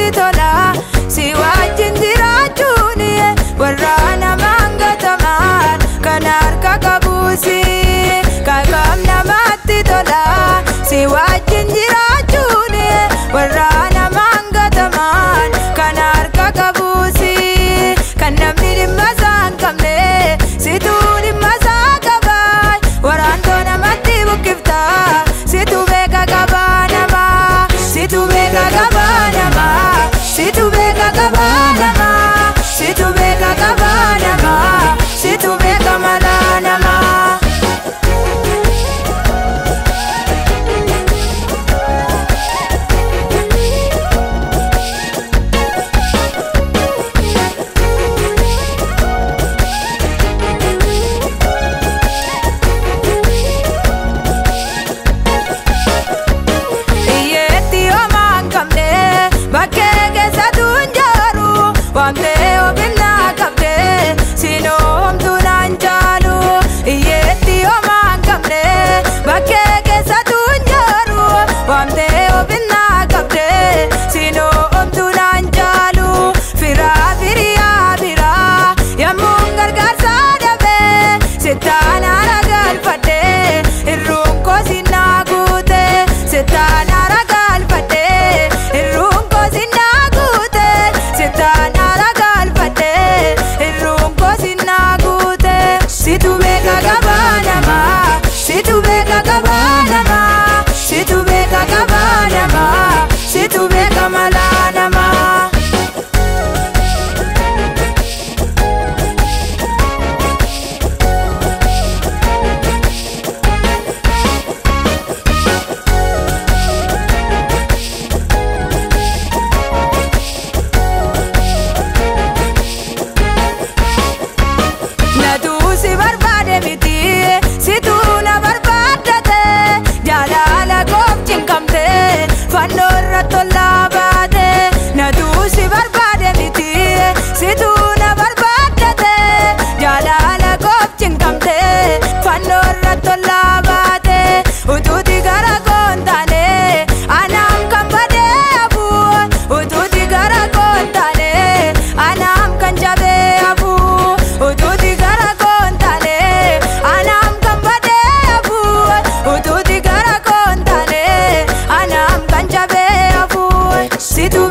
namatti tola si wajjin jiraachuun warra namaan gatamaan kan harka qabuusi kakam namatti tola si wajjin jiraachuun warra namaan gatamaan kan harka qabuusi kan namni dhimma isaa hin qabne situu dhimma isaa qabaa waraantoo namatti buqqifta situu beeka qabaa namaa situu beeka qabaa namaa situu beeka qabaa namaa situu beeka qabaa namaa situu beeka malaa namaa. Iyyeetti homaa hin qabne bakkee keessattuu hin jaaru waamtee ofinnaa qabde siinoo homtuu naan caalu. Iyyeetti homaa hin qabne bakkee keessattuu hin jaaru waamtee ofinnaa qabde siinoo homtuu naan caalu. Firaa firiyaa biraa yemmuun gargaarsa dhabee sittaan haara galfadhee irruun koo sinnaa guute sittaan haara galfadhee irruun koo sinnaa guute sittaan haara galfadhee irruun koo sinnaa guute situ beeka qabaa namaa situ beeka qabaa namaa situ beeka qabaa namaa situ beeka malaa namaa. Natuu si barbaade miti situu na barbaaddate jaalala koof cinqamte fannoo irra tollaa baate. Natuu si barbaade miti situu na barbaaddate jaalala koof cinqamte fannoo irra tollaa baate. Utuuti gara koo hin taane anaaf kan badee hafu utuuti gara koo hin taane anaaf kan jabee hafu utuuti gara koo hin taane anaaf kan badee hafu utuuti gara koo hin taane anaaf kan jabee hafu situ.